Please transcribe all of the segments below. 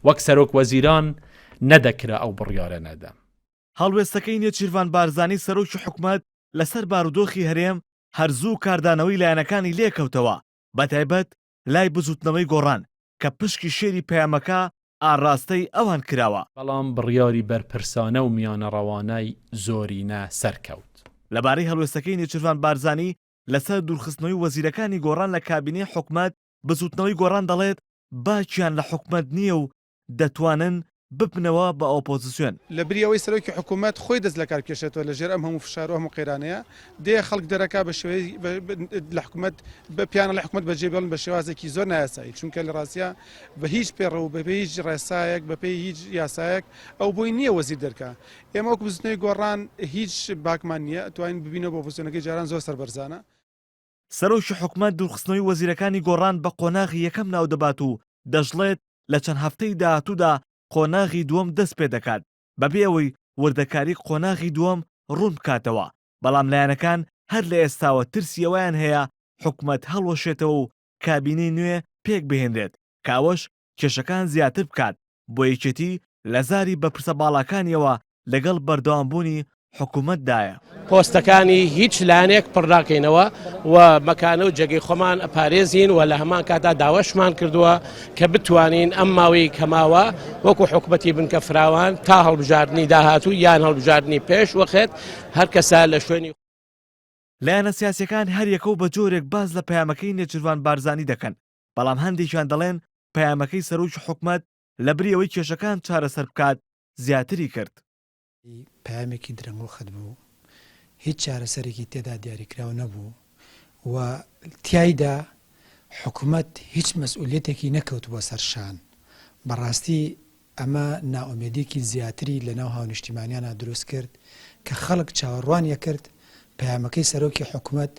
وەک سەرۆک وەزیران نەدەکرا ئەو بڕیارە نەدەم. هەڵوێستەکەی نێچیرڤان بارزانی سەرۆکی حکومەت لەسەر بارودۆخی هەرێم هەر زوو کاردانەوەی لایەنەکانی لێکەوتەوە، بەتایبەت لای بزوتنەوەی گۆڕان کە پشکی شێری پەیامەکە ئاڕاستەی ئەوان کراوە. بەڵام بڕیاری بەرپرسانە و میانەڕەوانەی زۆرینە سەرکەوت. لەبارەی هەڵوێستەکەی نێچیرڤان بارزانی لەسەر دوورخستنەوەی وەزیرەکانی گۆڕان لە کابینەی حکومەت، بزوتنەوەی گۆڕان دەڵێت باکیان لە حکومەت نییە و دەتوانن ببنەوە بە ئۆپۆزسیۆن. لە بری ئەوەی سەرۆکی حکوومەت خۆی دەست لەکار بکێشێتەوە لە ژێر ئەم هەموو فشار و هەموو قەیرانەیە، دێ خەڵک دەرەکا بە شێوەی لە حکوومەت پێیان ئەڵێ حکوومەت بەجێ بێڵن بە شێوازێکی زۆر نایاسایی، چونکە لە ڕاستیا بە هیچ پێڕەو و بەپێی هیچ ڕێسایەک، بەپێی هیچ یاسایەک ئەو بۆی نییە وەزیر دەرکا. ئێمە وەکو بزووتنەوەی گۆڕان هیچ باکمان نییە، ئەتوانین ببینەوە بە ئۆپۆزسیۆنەکەی جاران زۆر سەربەرزانە. سەرۆکی حکومەت دوورخستنەوەی وەزیرەکانی گۆڕان بە قۆناغی یەکەم ناودەبات و دەشڵێت، لە چەند هەفتەی داهاتوودا قۆناغی دووەم دەستپێدەکات، بەبێ ئەوەی وردەکاری قۆناغی دووەم ڕوون بکاتەوە، بەڵام لایەنەکان هەر لە ئێستاوە ترسی ئەوەیان هەیە حکومەت هەڵوەشێتەوە و کابینەی نوێ پێکبهێنرێت، کە ئەوەش کێشەکان زیاتر بکات، بۆ یەکێتی لە زاری بەرپرسە باڵاکانیەوە لەگەڵ بەردەوامبوونی حکومەتدایە. پۆستەکانی هیچ لایەنێک پڕ ناکەینەوە و مەکانە و جێگەی خۆمان ئەپارێزین و لە هەمان کاتا داواشمان کردووە کە بتوانین ئەم ماوەی کە ماوە وەکو حکومەتی بنکە فراوان تا هەڵبژاردنی داهاتوو یان هەڵبژاردنی پێش وەخت هەر کەسە لە شوێنی. لایەنە سیاسیەکان هەریەکە و بە جۆرێک باس لە پەیامەکەی نێچیرڤان بارزانی دەکەن، بەڵام هەندێکیان دەڵێن پەیامەکەی سەرۆکی حکومەت لەبری ئەوەی کێشەکان چارەسەر بکات زیاتری کرد. پەیامێکی درەنگوەخت بوو، هیچ چارەسەرێکی تێدا دیاریکراو نەبوو و تیایدا حکومەت هیچ مەسئولیەتێکی نەکەوتبووە سەر شان. بەڕاستی ئەمە نائومێدیەکی زیاتری لەناو هاونیشتیمانیانا دروست کرد کە خەڵک چاوەڕوانی ئەکرد پەیامەکەی سەرۆکی حکومەت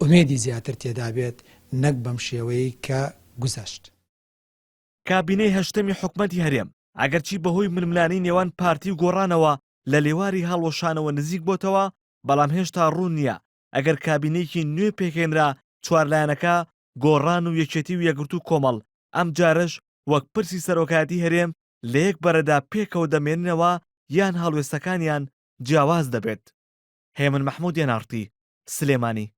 ئومێدی زیاتر تێدابێت نەک بەم شێوەیەی کە گوزەشت. کابینەی هەشتەمی حکومەتی هەرێم، ئەگەرچی بەهۆی ململانێی نێوان پارتی و گۆڕانەوە لە لێواری هەڵوەشانەوە نزیک بۆتەوە، بەڵام هێشتا ڕوون نییە ئەگەر کابینەیەکی نوێ پێکهێنرا چوار لایەنەکە، گۆڕان و یەکێتی و یەکگرتوو کۆمەڵ، ئەمجارەش وەک پرسی سەرۆکایەتی هەرێم لە یەک بەرەدا پێکەوە دەمێننەوە یان هەڵوێستەکانیان جیاواز دەبێت. هێمن مەحمود، ئێن ئاڕ تی، سلێمانی.